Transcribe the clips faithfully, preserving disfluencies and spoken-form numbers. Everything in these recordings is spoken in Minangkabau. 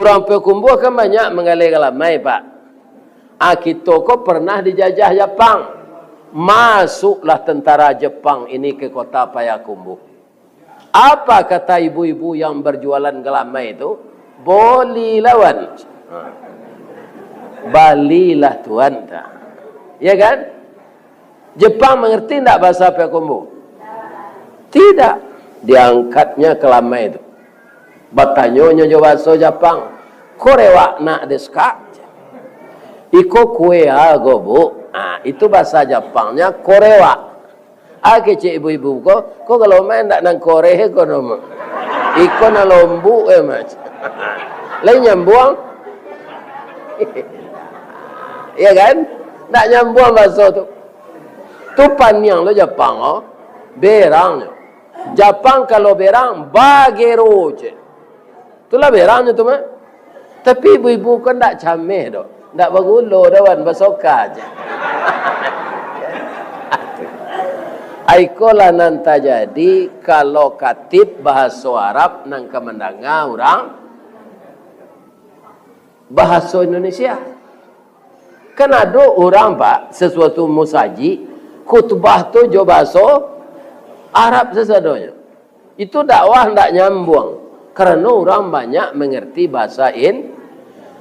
Urang Payakumbuh kan banyak manggaleh galamai, Pak. Ah, kito ko pernah dijajah Japang. Masuklah tentara Jepang ini ke kota Payakumbuh. Apa kata ibu-ibu yang berjualan galamai tu? "Bolilah, Wan." "Balilah, Tuan," ta. Ya kan? Jepang mangarti ndak bahasa Payakumbuh? Tidak. Diangkatnya galamai tu. Batanyonyo jo bahaso Japang, "Korewa nak desu ka?" "Iko kue ago, Bu." Ah, itu bahasa Japangnya korewa. Ah, kecek ibu-ibu ko, "Ko kalau main ndak nan koreh ko no, Mak? Iko nan lombuk, eh, Mas." Lain nyambuang. Ya kan? Ndak nyambuang bahaso tu. Tu paniang lo Japang, oh. Berangnyo. Japang kalau berang, bagero, cek. Itulah berangnyo tu, mah. Tapi ibu-ibu ko ndak cameh doh. Ndak bagulo doh, Wan, basoka aja. Aikolah nan tajadi kalau katib bahaso Arab nan ka mandanga urang bahaso Indonesia. Kan ado urang, Pak, sasuatu musajik, khutbah tu jo bahaso Arab sasadonyo. Itu dakwah ndak nyambuang, karano urang banyak mangarti bahasa In-,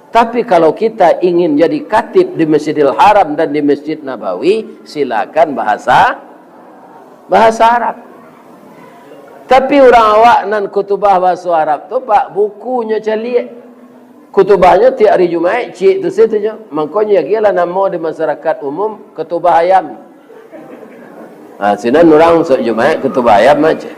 tapi kalau kita ingin jadi khatib di Masjidil Haram dan di Masjid Nabawi, silakan bahasa, bahasa Arab. Tapi urang awak nan khutubah bahaso Arab tu, Pak, bukunyo caliak. Khutubahnyo tiap ari Jumaik, ciek tu sajo. Mangkonyo agiahlah namo di masyarakat umum, khutubah ayam. Ha, sinan urang sok Jumaik khutubah ayam aja.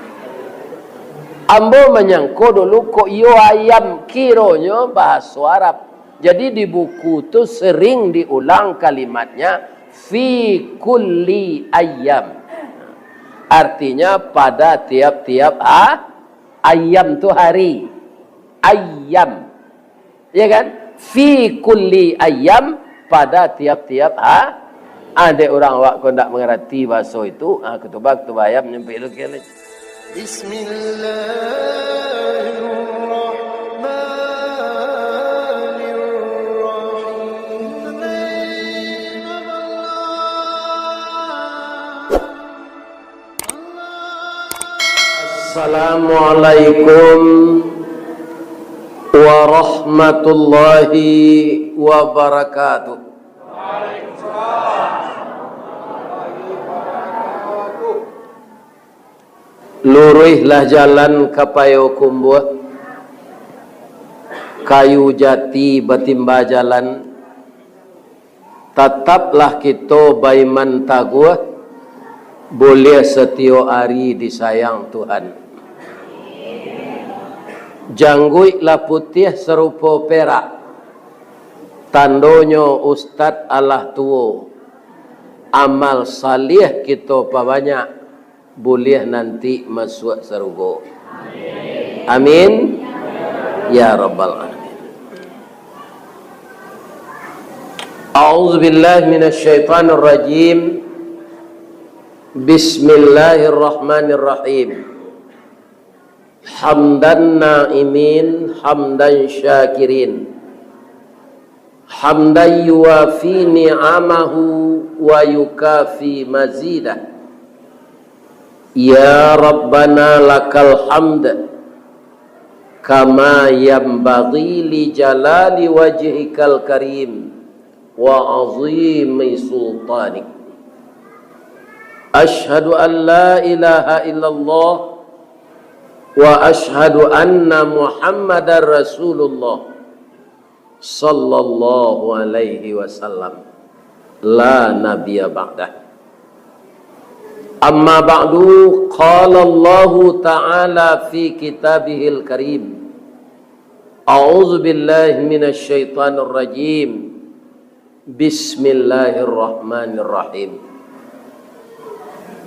Ambo manyangko dulu kok iyo ayam, kironyo bahaso Arab. Jadi di buku tu sering diulang kalimatnya fi kulli ayyam. Artinya pada tiap-tiap ha-, ayyam tu hari. Ayyam. Ya kan? Fi kulli ayyam, pada tiap-tiap ha-, ah, dek urang awak ko ndak mangarati bahaso itu, ah, khutubah, khutubah ayam nyampai lu kian lai. Bismillahirrahmanirrahim. Assalamualaikum warahmatullahi wabarakatuh. Luruihlah jalan ka Payokumbuah, kayu jati batimba jalan, Tataplah kito baiman taguah, buliah satiok ari disayang Tuhan. Jangguik lah putiah sarupo perak, tandonyo ustad alah tuo. Amal saliah kito pabanyak, buliah nanti masuak sarugo. Amin. Ya Rabbal Alamin. A'udzubillahi minasyaitonirrajim. Bismillahirrahmanirrahim. Hamdan na'imin, hamdan syakirin. Hamdan yuwafi ni'amahu wa yukafi mazidah. Ya Rabbana lakal hamd, kama yanbaghi li jalali wajhikal karim wa azimi sultanik. Asyhadu an la ilaha illallah wa asyhadu anna Muhammadar Rasulullah. Sallallahu alaihi wasallam, la nabiyya ba'dah. Amma ba'du, qala Allahu ta'ala fi kitabihil karim. A'udzu billahi minasy syaithanir rajim. Bismillahirrahmanirrahim.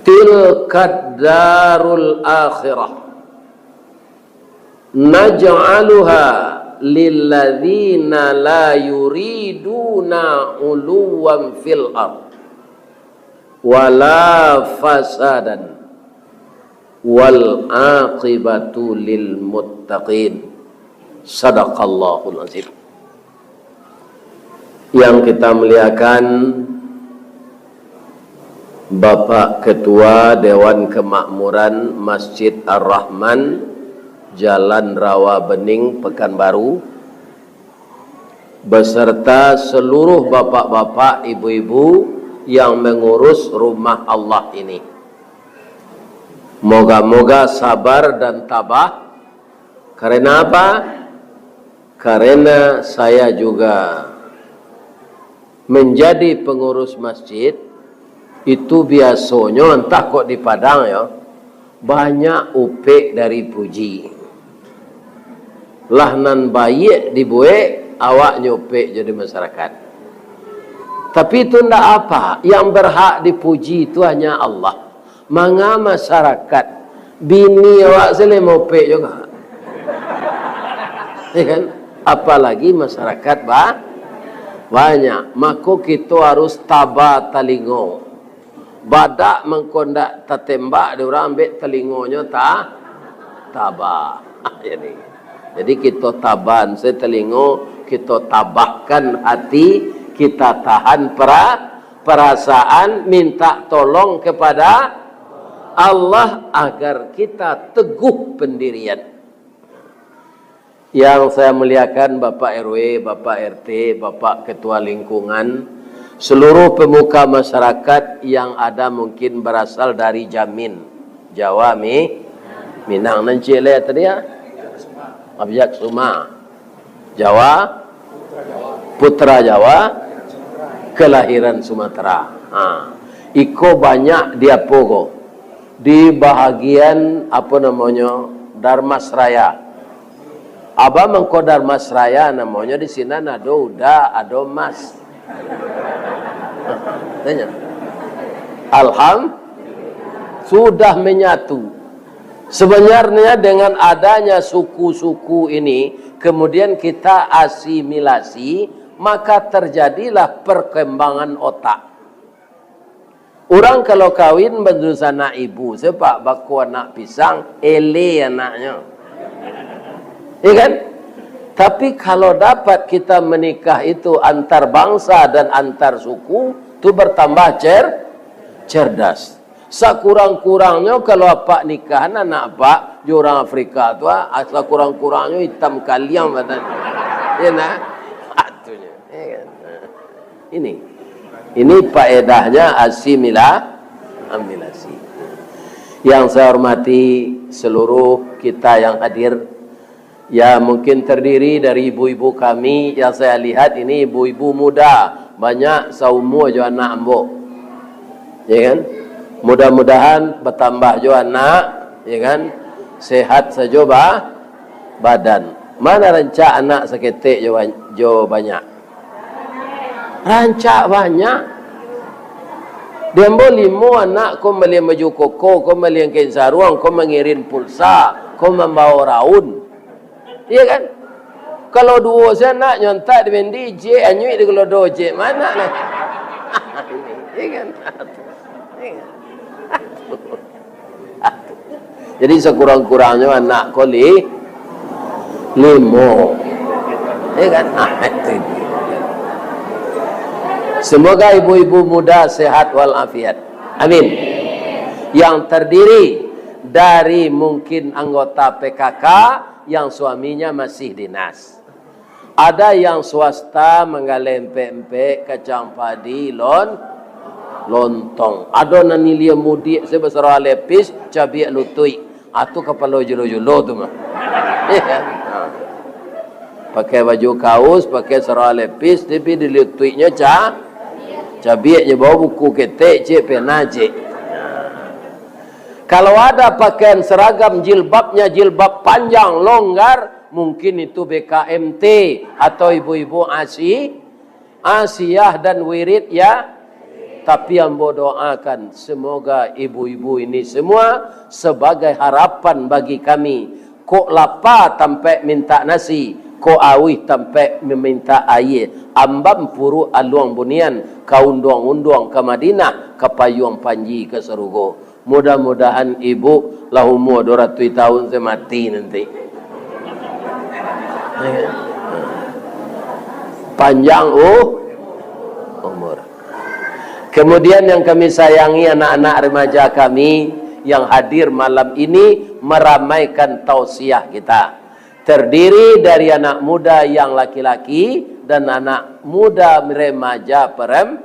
Tilkad darul akhirah. Naj'aluha lilladzina la yuriduna uluwan fil ard wala fasadan wal aqibatu lil muttaqin. Sadaqallahul Azim. Yang kita muliakan, Bapak Ketua Dewan Kemakmuran Masjid Ar-Rahman, Jalan Rawa Bening, Pekanbaru, beserta seluruh bapak-bapak, ibu-ibu yang mengurus rumah Allah ini. Moga-moga sabar dan tabah. Karena apa? Karena saya juga menjadi pengurus masjid, itu biasonyo, antah kok di Padang yo, banyak upek dari puji. Lah nan baiak dibuek, awak nyopek jo di masyarakat. Tapi itu ndak apa, yang berhak dipuji itu hanya Allah. Manga masyarakat, bini awak se lah mopek juo. Ya kan? Apalagi masyarakat ba-, banyak. Mako kito harus taba talingo. Badak mangko ndak tatembak dek urang, ambek talingonyo ta-, taba. Jadi, jadi kito taban se talingo, kito tabahkan hati, kita tahan pra-, perasaan, minta tolong kepada Allah agar kita teguh pendirian. Yang saya muliakan Bapak R W, Bapak R T, Bapak Ketua Lingkungan, seluruh pemuka masyarakat yang ada mungkin berasal dari Jamin, Jawa, Mi-, Minang, nan ciek lai tadi, ya? Abjad Suma. Jawa, Putra Jawa, kelahiran Sumatera. Ha. Iko banyak di apo ko? Di bahagian, apo namonyo, Darmasraya. Abah mangko Darmasraya namonyo, di sinan ado uda, ado mas. Tanya. Alham-, sudah menyatu. Sebenarnya dengan adanya suku-suku ini, kemudian kita asimilasi, maka terjadilah perkembangan otak. Urang kalau kawin badunsanak ibu, sepak bako anak pisang, ele anaknyo. Ya kan? Tapi kalau dapat kita menikah itu antar bangsa dan antar suku, tu bertambah cer-, cerdas. Sakurang-kurangnyo kalau apak nikahan anak apak jo urang Afrika tu, ah, sakurang-kurangnyo itam kaliang badan. Ya nah? Atunyo. Ya kan? Ini, ini faedahnya asimila-, asimilasi. Yang saya hormati seluruh kita yang hadir, ya, mungkin terdiri dari ibu-ibu kami, yang saya lihat ini ibu-ibu muda, banyak saumur jo anak ambo. Ya kan? Mudah-mudahan bertambah jo anak, ya kan? Sehat sajo ba-, badan. Mana rancak anak saketek jo ba-, jo banyak? Rancak banyak. Di ambo limo anak, ko mambali baju koko, ko mambali kain saruang, ko mangirin pulsa, ko mambawa raun. Iya kan? Kalau duo se anak nyontak di bendi, jek anyuik di kelodo, jek mana lah? Iya kan? Iya kan? Jadi sakurang-kurangnyo anak ko li-, limo. Ya kan? Nah, itu dia. Semoga ibu-ibu muda sehat walafiat. Amin. Yang terdiri dari mungkin anggota P K K yang suaminya masih dinas. Ada yang swasta manggaleh empek-empek, kacang padi, lon-, lontong. Ado nan ilia mudiak se basarah lepis, cabiak lutuik. Ah, tu kapalo julo-julo tu mah. Iya kan? Ha. Pakai baju kaus, pakai sarah lepis, tapi di lutuiknyo ca-, cabiak je, bawa buku ketek, cek, pena, cek. Kalau ada pakaian seragam, jilbabnya jilbab panjang, longgar, mungkin itu B K M T atau ibu-ibu asi-, asiah dan wirid, ya. Tapi ambo doakan, semoga ibu-ibu ini semua sebagai harapan bagi kami. Kok lapa tampek mintak nasi, kok auih tampek memintak aia. Ambam puruak aluang bunian, ka unduang-unduang ka Madinah, ka payuang panji ka sarugo. Mudah-mudahan ibu lah umua duo ratuih tahun se mati nanti. Panjang u-, umur. Kemudian yang kami sayangi, anak-anak remaja kami yang hadir malam ini meramaikan tausiah kita. Terdiri dari anak muda yang laki-laki dan anak muda remaja perem-,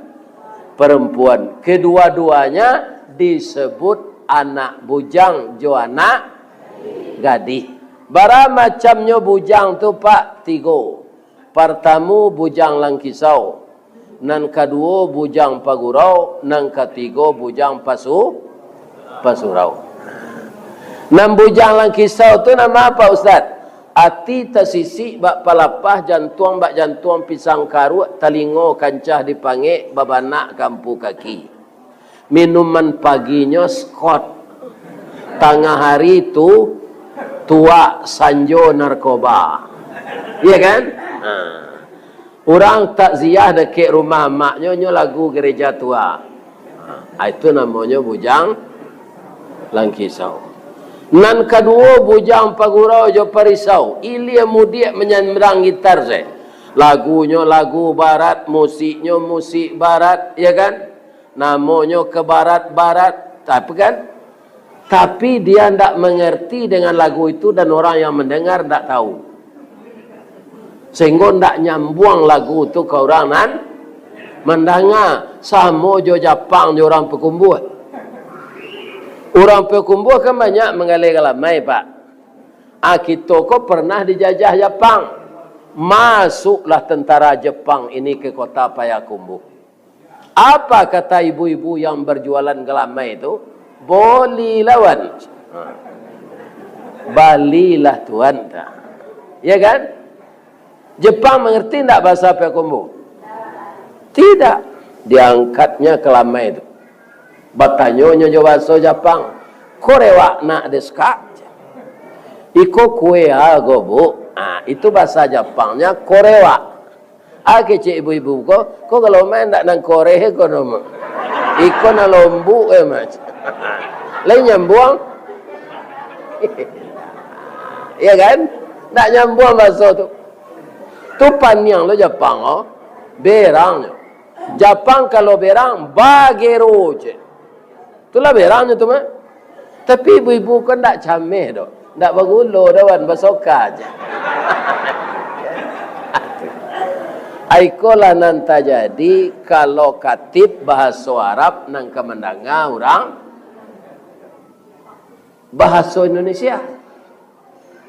perempuan. Kedua-duanya disebut anak bujang jo anak gadih. Bara macamnyo bujang tu, Pak? Tigo. Partamo bujang langkisau, nan kaduo bujang pagurau, nan katigo bujang pasu-, pasurau. Nan bujang langkisau tu namo apo, Ustaz? Ati tasisik bak palapah, jantuang bak jantuang pisang karuak, talingo kancah dipangek, babanak ka ampu kaki. Minuman paginyo Scott, tangah hari tu tuak, sanjo narkoba. Iya kan? Ha. Urang takziah dakek rumah amaknyo, nyo lagu gereja tua. Ha, itu namonyo bujang langkisau. Nan kaduo bujang pagurau jo parisau, ilia mudiak manyambrang gitar se. Lagunyo lagu barat, musiknyo musik barat, ya kan? Namonyo ke barat-barat, tapi kan? Tapi dia ndak mengerti dengan lagu itu dan orang yang mendengar ndak tahu. Sehingga ndak nyambuang lagu tu ka urang nan mandanga. Samo jo Japang jo urang Pakumbuah. Urang Pakumbuah kan banyak manggaleh galamai, Pak. Ah, kito ko pernah dijajah Japang. Masuklah tentara Jepang ini ke kota Payakumbuh. Apa kata ibu-ibu yang berjualan galamai tu? "Bolilah, Wan." Ha. "Balilah, Tuan," ta. Ya kan? Jepang mengerti ndak bahasa Payakumbuh? Tidak. Diangkatnya galamai tu. Batanyonyo jo bahaso Japang, "Korewa na desu ka?" "Iko kue ago, Bu." Ah, itu bahasa Japangnya korewa. Ah, kecek ibu-ibu ko, "Ko kalau main ndak nan koreh ko no, Mak? Iko nan lombuk, eh, Mak." Lain nyambuang. Ya kan? Ndak nyambuang bahaso tu. Tu paniang lo Japang, oh. Berangnyo. Japang kalau berang, bagero, cek. Itulah berangnyo tu mah. Tapi ibu-ibu ko ndak cameh doh. Ndak bagulo doh, Wan, basoka aja. Aikolah nan tajadi kalau katib bahaso Arab nan ka mandanga urang bahaso Indonesia.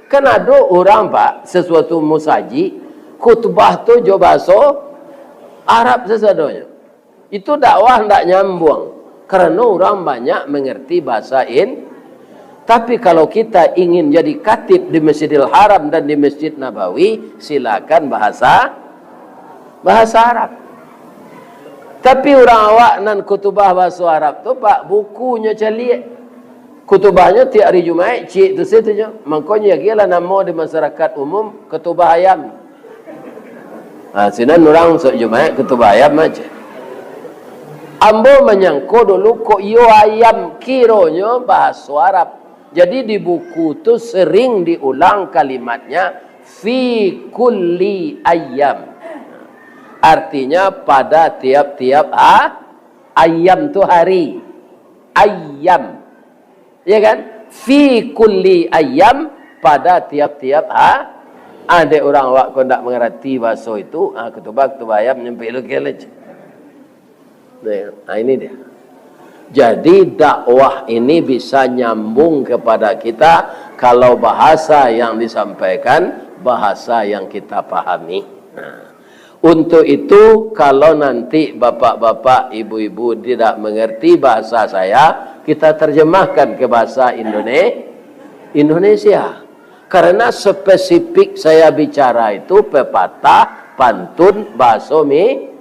Kan ado urang, Pak, sasuatu musajik, khutbah tu jo bahaso Arab sasadonyo. Itu dakwah ndak nyambuang, karano urang banyak mangarti bahasa In-, tapi kalau kita ingin jadi khatib di Masjidil Haram dan di Masjid Nabawi, silakan bahasa, bahasa Arab. Tapi urang awak nan khutubah bahaso Arab tu, Pak, bukunyo caliak. Khutubahnyo tiap ari Jumaik, ciek tu sajo. Mangkonyo agiahlah namo di masyarakat umum, khutubah ayam. Ha, sinan urang sok Jumaik khutubah ayam aja. Ambo manyangko dulu, kok iyo ayam, kironyo bahaso Arab. Jadi di buku tu sering diulang kalimatnya, "Fi kulli ayyam." Artinya pada tiap-tiap ha-, ayam tu hari. Ayam. Ya kan? Fi kulli ayyam, pada tiap-tiap ha-, ah, dek urang awak ko ndak mangarati bahaso itu, ah, khutubah, khutubah ayam nyampai lu kele je. Nah, ah, ini dia. Jadi dakwah ini bisa nyambung kepada kita kalau bahasa yang disampaikan, bahasa yang kita pahami. Nah, untuk itu, kalau nanti bapak-bapak, ibu-ibu tidak mengerti bahasa saya, kita terjemahkan ke bahasa Indone-, Indonesia. Karena spesifik saya bicara itu pepatah, pantun, bahaso Mi-,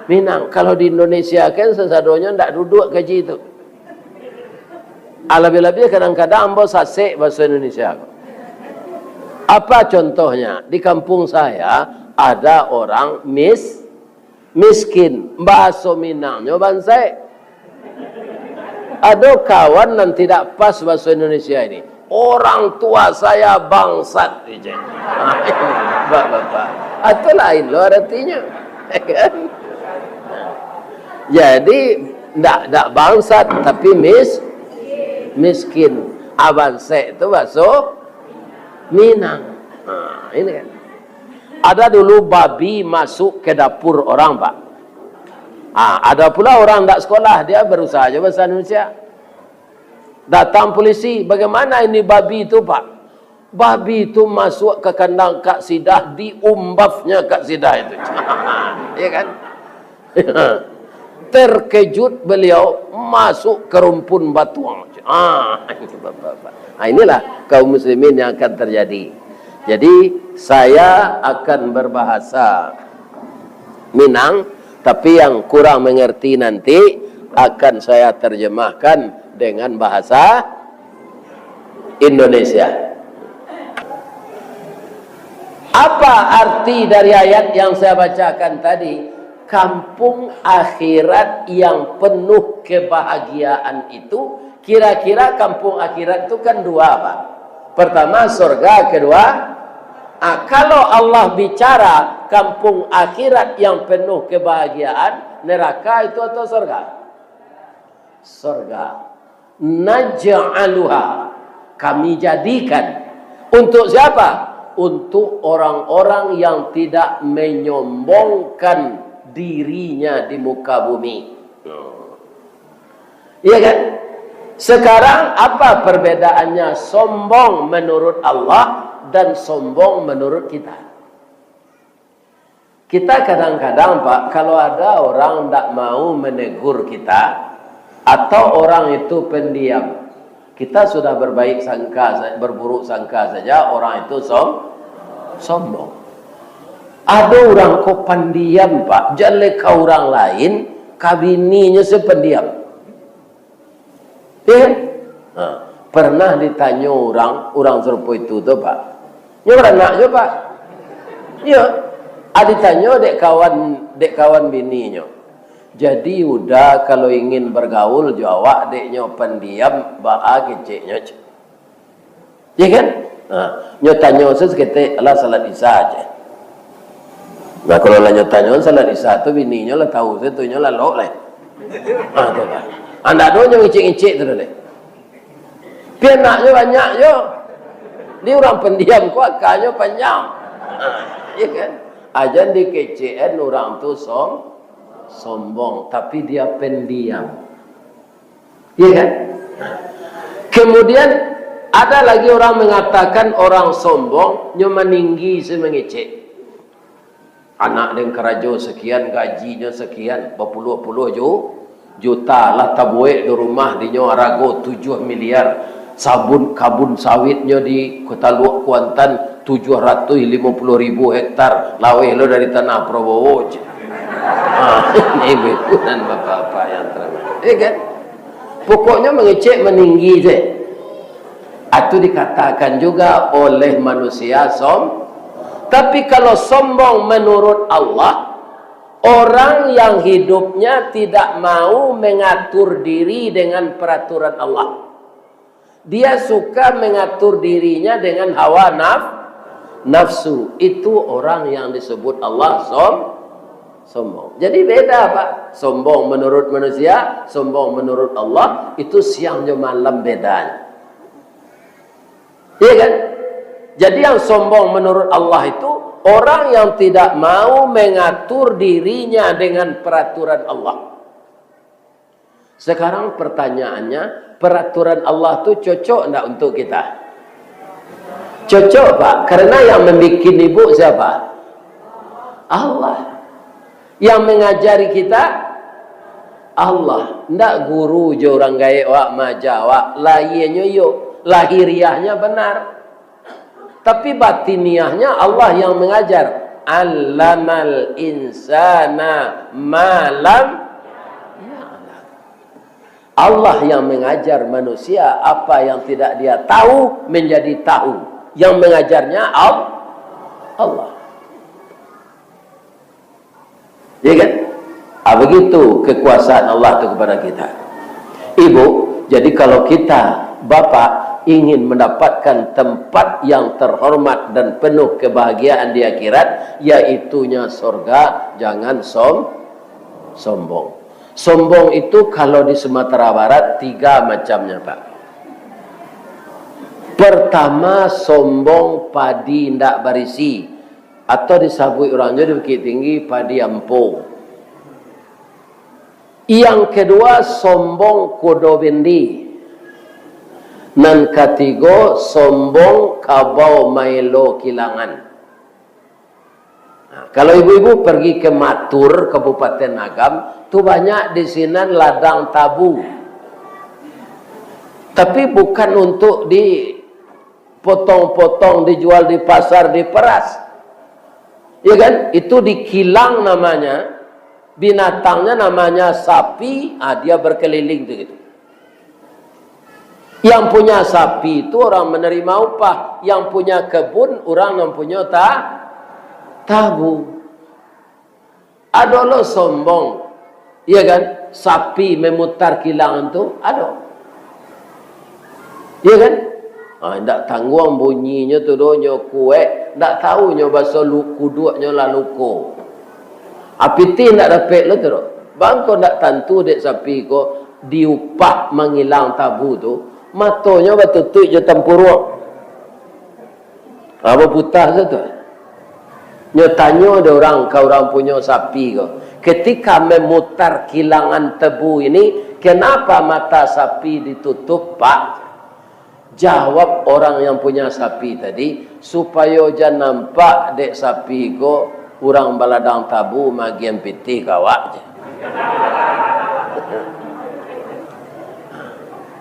Minang. Kalau di Indonesia kan sasadonyo ndak duduk kaji itu. Alabiah-labiah kadang-kadang ambo sasek bahaso Indonesia ko. Apa contohnya? Di kampung saya ada orang mis-, miskin. Bahaso Minangnyo bansaik. Ado kawan nan tidak pas bahaso Indonesia ini. Orang tua saya bangsat, ijai. Bapak-bapak. Atau lain lo artinya. Kan? Jadi, ndak, ndak bangsat, tapi mis-, miskin. Abansek tu baso Minang. Nah, ini kan. Ada dulu babi masuk ke dapur orang, Pak. Ah, ada pula orang ndak sekolah, dia berusaha aja bahasa Indonesia. Datang polisi, "Bagaimana ini babi itu, Pak?" "Babi itu masuk ke kandang Kak Sidah, diumbapnya Kak Sidah itu." Ya kan? Terkejut beliau, masuk ke rumpun batuang. Ah, ini bapak-bapak. Ah, inilah kaum muslimin yang akan terjadi. Jadi, saya akan berbahasa Minang, tapi yang kurang mengerti nanti akan saya terjemahkan dengan bahasa Indonesia. Apa arti dari ayat yang saya bacakan tadi? Kampung akhirat yang penuh kebahagiaan itu, kira-kira kampung akhirat itu kan dua, Pak. Pertama, surga, kedua, ah, kalau Allah bicara kampung akhirat yang penuh kebahagiaan, neraka itu atau surga? Surga. "Naj'aluha," Kami jadikan. Untuk siapa? Untuk orang-orang yang tidak menyombongkan dirinya di muka bumi. Iya kan? Sekarang, apa perbedaannya sombong menurut Allah dan sombong menurut kita? Kita kadang-kadang, Pak, kalau ada orang ndak mau menegur kita, atau orang itu pendiam, kita sudah berbaik sangka sa-, berburuk sangka saja, orang itu som-, sombong. Ado urang ko pandiam, Pak, jaleh ka urang lain, ka bininyo se pandiam. Iya kan? Ha, pernah ditanyo urang, urang sarupo itu tu, Pak. Nyo baranak juo, Pak. Iyo. Ah, ditanyo dek kawan, dek kawan bininyo. "Jadi, Uda, kalau ingin bergaul jo awak, dek nyo pendiam, baa keceknyo?" Iya kan? Nah, nyo tanyo se saketek, "Alah, salat Isya aja." Nah, kalau lah nyo tanyo salat Isya tu, bininyo lah tahu se tu, nyo lalok lah. Ah, tu kan. Andak do nyo ngicek-ngicek tu deh. Pi anaknyo banyak jo. Di urang pendiam ko akanyo panjang. Ah, iya kan? Ajan dikecekan urang tu som-, sombong, tapi dia pendiam. Iya kan? Kemudian, ada lagi orang mengatakan orang sombong, nyo maninggi se mangecek. Anak den karajo sekian, gajinyo sekian, bapuluah-puluah ju-, juta, lah tabuek do rumah dinyo arago tujuah miliar, sabun, kabun sawitnyo di Kota Luak Kuantan tujuah ratuih limo puluah ribu hektar, laweh lo dari tanah Prabowo, cek. Ha, ini beku dan bapak-bapak yang terhormat. Iya kan? Pokoknyo mangecek maninggi se. Itu dikatakan juga oleh manusia som-, tapi kalau sombong menurut Allah, orang yang hidupnya tidak mau mengatur diri dengan peraturan Allah. Dia suka mengatur dirinya dengan hawa naf-, nafsu. Itu orang yang disebut Allah som-, sombong. Jadi beda, Pak. Sombong menurut manusia, sombong menurut Allah, itu siang jo malam bedanya. Iya kan? Jadi yang sombong menurut Allah itu orang yang tidak mau mengatur dirinya dengan peraturan Allah. Sekarang pertanyaannya, peraturan Allah tu cocok ndak untuk kita? Cocok, Pak. Karena yang membikin ibu siapa? Allah. Yang mengajari kita, Allah. Ndak guru jo urang gaek wak maaja wak, lahianyo iyo, lahiriahnya benar. Tapi batiniahnya Allah yang mengajar. Allamal insana ma lam ya'lam. Allah yang mengajar manusia apa yang tidak dia tahu menjadi tahu. Yang mengajarnya Al-, Allah. Ya kan? Ah, begitu kekuasaan Allah tu kepada kita. Ibu, jadi kalau kita, bapak, ingin mendapatkan tempat yang terhormat dan penuh kebahagiaan di akhirat, yaitunya sorga, jangan som-, sombong. Sombong itu kalau di Sumatera Barat tiga macamnya, Pak. Pertama, sombong padi ndak barisi, atau disabuik urang jo di Bukittinggi, padi ampo. Yang kedua, sombong kudo bendi. Nan katigo, sombong kabau maelo kilangan. Nah, kalau ibu-ibu pergi ke Matur, Kabupaten Agam, tu banyak di sinan ladang tabu. Tapi bukan untuk dipotong-potong, dijual di pasar, diperas. Ya kan? Itu dikilang namanya. Binatangnya namanya sapi, ah, dia berkeliling tu gitu. Yang punya sapi itu orang menerima upah, yang punya kebun orang yang punya ta-, tabu. Ado lo sombong, iya kan? Sapi memutar kilang tu ado. Iya kan? Ah, ndak tangguang bunyinyo tu doh, nyo kuek, ndak tahu nyo baso lu-, kuduaknyo lah luko. Ah, pitih ndak dapek lo tu doh. Bangko ndak tantu dek sapi ko diupah mangilang tabu tu, matonyo batutuik jo tampuruang. Ha, baputah sajo tu. Nyo tanyo dek urang ka urang punyo sapi ko, ketika memutar kilangan tebu ini, kenapa mata sapi ditutup, Pak? Jawab orang yang punya sapi tadi, supayo jan nampak dek sapi ko urang baladang tabu magian pitih ka awak je.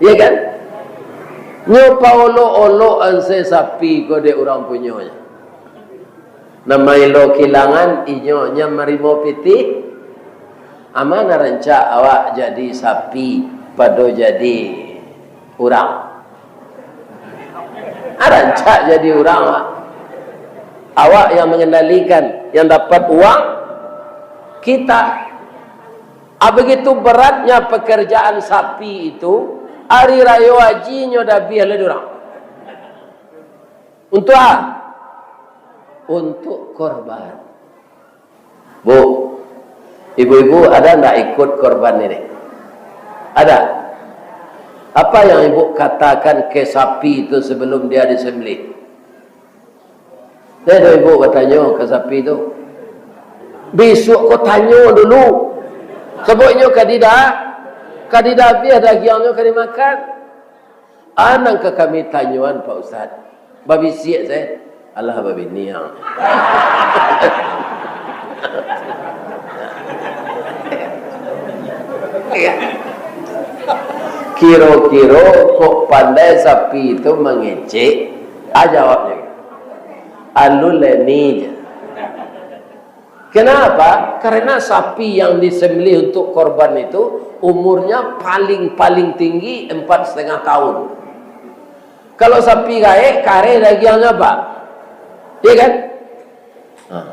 Ya kan? Nyo paolok-olok ansai sapi ko dek urang punyo nyo. Nan maelo kilangan, inyo nyo marimo pitih. Aman rancak awak jadi sapi pado jadi urang. Ah, rancak jadi urang, Pak. Awak yang mengendalikan, yang dapat uang, kita. Ah, begitu beratnya pekerjaan sapi itu, ari rayo haji nyo dabiah lah urang. Untuk apa? Untuk korban. Bu, ibu-ibu ada ndak ikut korban ini? Ada? Apa yang ibu katakan ke sapi itu sebelum dia disembelih? Saya ada ibu batanyo ke sapi tu. Bisuak ko tanyo dulu. Sabab inyo ka dida-, ka didabiah dagiangnyo ka dimakan. Ah, nan ka kami tanyoan, Pak Ustaz. Babisiak sae, alah babini ang. Kiro-kiro kok pandai sapi tu mangecek? Ah, jawabnyo. Alun leni je. Kenapa? Karena sapi yang disembelih untuk korban itu umurnya paling-paling tinggi empat setengah tahun. Kalau sapi gaek, kareh dagiangnyo, Pak. Iya kan? Nah.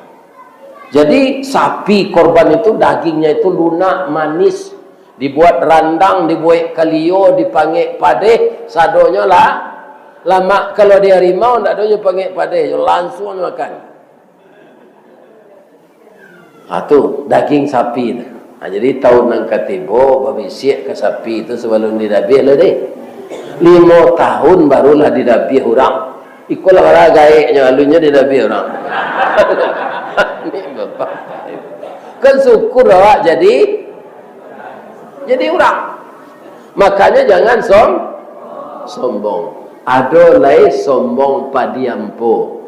Jadi, sapi korban itu dagingnya itu lunak, manis, dibuat randang, dibuat kalio, dipangek padeh, sadonyo lah lamak. Kalau di harimau, ndak ado nyo pangek padeh, langsung nyo makan. Ha, tu, daging sapi tu. Ha, jadi, tahun nan katibo, babisiak ka sapi tu sabalun didabiah lah deh. Limo tahun barulah didabiah urang. Iko lah bara gaeknyo, alunnyo didabiah urang. Ni bapak. Kan syukur awak jadi, jadi urang. Makanya jangan som-, sombong. Ado lai sombong padi ampo.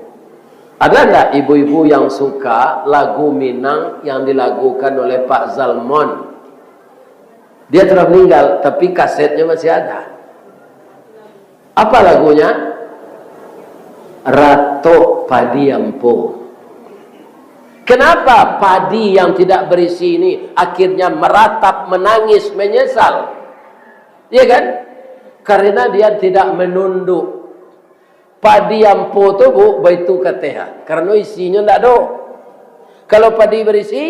Ada ndak ibu-ibu yang suka lagu Minang yang dilagukan oleh Pak Zalmon? Dia telah meninggal, tapi kasetnya masih ada. Apa lagunya? Ratok Padi Ampo. Kenapa padi yang tidak berisi ini akhirnya meratap, menangis, menyesal? Iya kan? Karena dia tidak menunduk. Padi ampo tu, Bu, baitu kateh, karano isinyo ndak ado. Kalau padi barisi,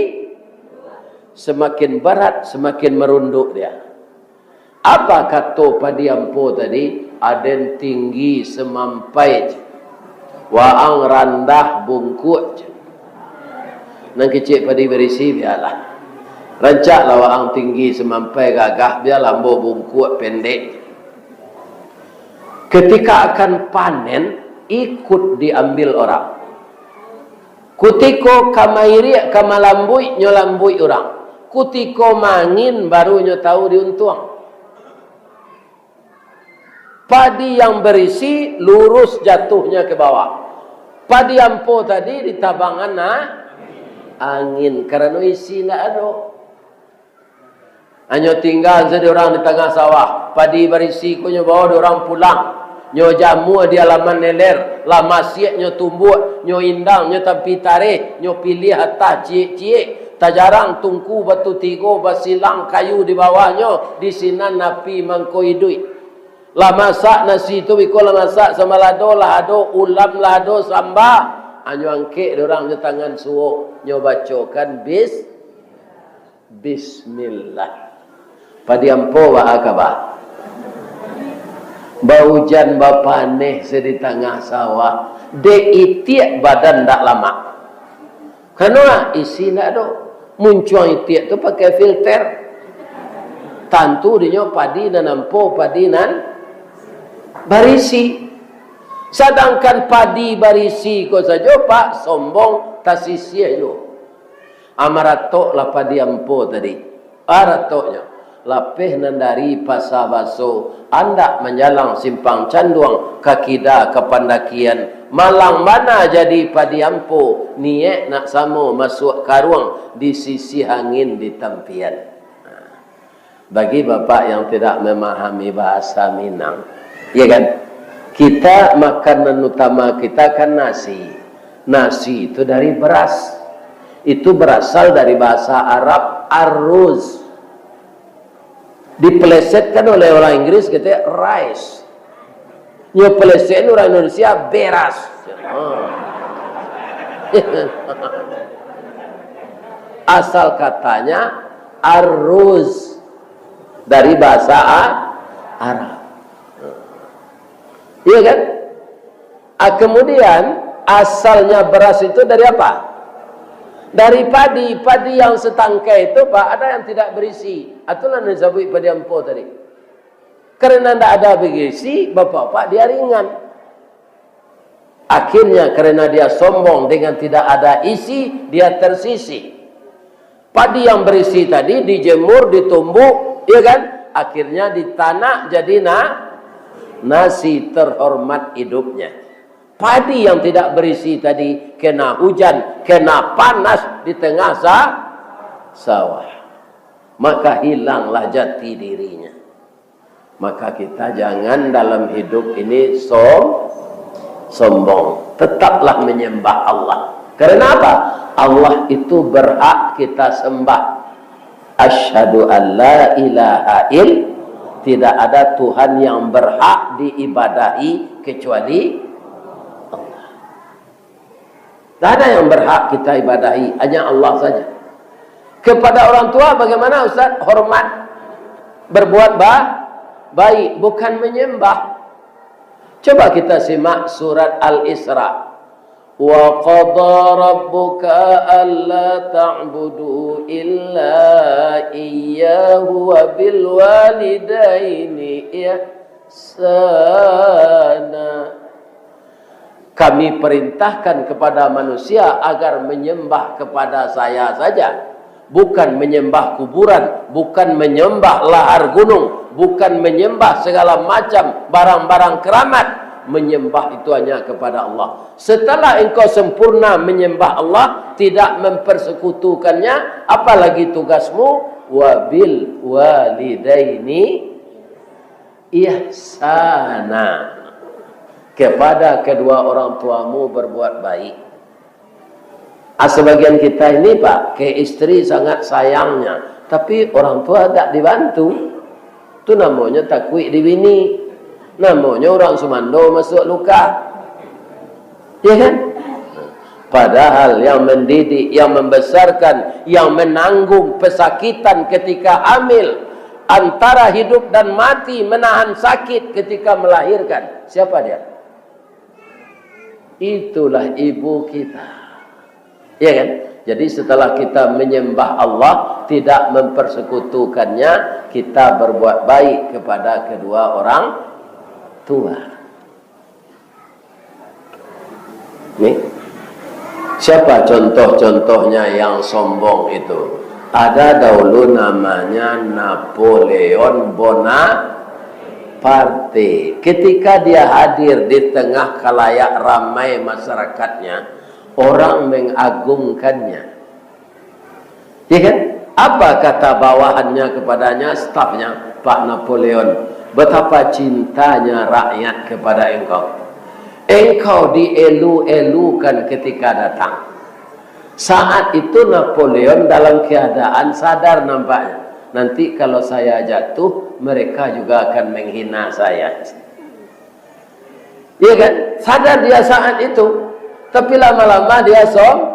semakin barat, semakin marunduk dia. Apa kato padi ampo tadi? Aden tinggi samampai je, waang randah bungkuak je. Nan kecek padi barisi, bialah. Rancaklah waang tinggi samampai gagah, bialah ambo bungkuak pendek je. Ketika akan panen, ikut diambil orang. Kutiko ka mairiak, ka malambuik, nyo lambuik urang. Kutiko mangin, baru nyo tahu diuntuang. Padi yang barisi lurus jatuhnya ke bawah. Padi ampo tadi ditabangan na-, angin, karano isi ndak ado. Hanyo tingga sajo urang di tangah sawah. Padi barisi ko nyo bawa dek urang pulang. Nyo jamua di alaman leler. Lah masiak nyo tumbuak, nyo indang, nyo tampi tareh, nyo piliah atah ciek-ciek. Tajarang tungku batu tigo, basilang kayu di bawahnyo, di sinan api mangko iduik. Lah masak nasi tu, biko lah masak samalado, lah ado ulam, lah ado samba. Hanyo angkek dek urang jo tangan suok, nyo bacokan bis-, Bismillah. Padi ampo baa kaba? Baujan bapaneh se di tangah sawah. Dek itiak badan ndak lamak. Karano isi ndak ado. Muncuang itiak tu pakai filter. Tantu dinyo padi nan ampo, padi nan barisi. Sadangkan padi barisi ko sajo, Pak, sombong, tasisiah juo. Amaratoklah padi ampo tadi. Aratoknyo, lapeh nan dari Pasa Baso, andak manjalang Simpang Canduang, ka kida ka Pandakian, malang bana jadi padi ampo, niaik nak samo masuak karuang, disisiah angin di tampian. Bagi bapak yang tidak memahami bahasa Minang, ya kan? Kita, makanan utama kita kan nasi. Nasi itu dari beras. Itu berasal dari bahasa Arab arroz. Dipelesetkan oleh orang Inggris, katanya rice. Nyo pelesetkan urang Indonesia, beras. Ha. Asal katanya arroz dari bahasa A-, Arab. Iya kan? Ah, kemudian, asalnya beras itu dari apa? Dari padi. Padi yang setangkai itu, Pak, ada yang tidak berisi. Itulah yang disebut padi ampo tadi. Karena ndak ada berisi, bapak-bapak dia ringan. Akhirnya, karena dia sombong dengan tidak ada isi, dia tersisih. Padi yang berisi tadi dijemur, ditumbuk, ya kan? Akhirnya ditanak jadi na-, nasi terhormat hidupnya. Padi yang tidak berisi tadi kena hujan, kena panas di tengah sa-, sawah. Maka hilanglah jati dirinya. Maka kita jangan dalam hidup ini som-, sombong. Tetaplah menyembah Allah. Karena apa? Allah itu berhak kita sembah. Asyhadu an la ilaha ill-, tidak ada Tuhan yang berhak diibadahi kecuali Allah. Tidak ada yang berhak kita ibadahi, hanya Allah saja. Kepada orang tua bagaimana, Ustaz? Hormat. Berbuat ba-, baik, bukan menyembah. Coba kita simak surat Al-Isra. "Wa qada rabbuka alla ta'budu illa iyyahu wa bil walidaini ihsana." Kami perintahkan kepada manusia agar menyembah kepada Saya saja, bukan menyembah kuburan, bukan menyembah lahar gunung, bukan menyembah segala macam barang-barang keramat. Menyembah itu hanya kepada Allah. Setelah engkau sempurna menyembah Allah, tidak mempersekutukannya, apalagi tugasmu, "Wabil walidaini ihsana." Kepada kedua orang tuamu berbuat baik. Ah, sebagian kita ini, Pak, ke istri sangat sayangnya, tapi orang tua tak dibantu. Tu namonyo takuik di bini. Namonyo urang sumando masuak luka. Ya kan? Padahal yang mendidik, yang membesarkan, yang menanggung pesakitan ketika hamil, antara hidup dan mati, menahan sakit ketika melahirkan. Siapa dia? Itulah ibu kita. Ya kan? Jadi, setelah kita menyembah Allah, tidak mempersekutukannya, kita berbuat baik kepada kedua orang tua. Nih, siapa contoh-contohnya yang sombong itu? Ada dahulu namanya Napoleon Bonaparte. Ketika dia hadir di tengah khalayak ramai masyarakatnya, orang mengagungkannya. Ya kan? Apa kata bawahannya kepadanya, stafnya, "Pak Napoleon, betapa cintanya rakyat kepada engkau. Engkau dielu-elukan ketika datang." Saat itu Napoleon dalam keadaan sadar nampaknya. "Nanti kalau saya jatuh, mereka juga akan menghina saya." Iya kan? Sadar dia saat itu. Tapi lama-lama dia som-,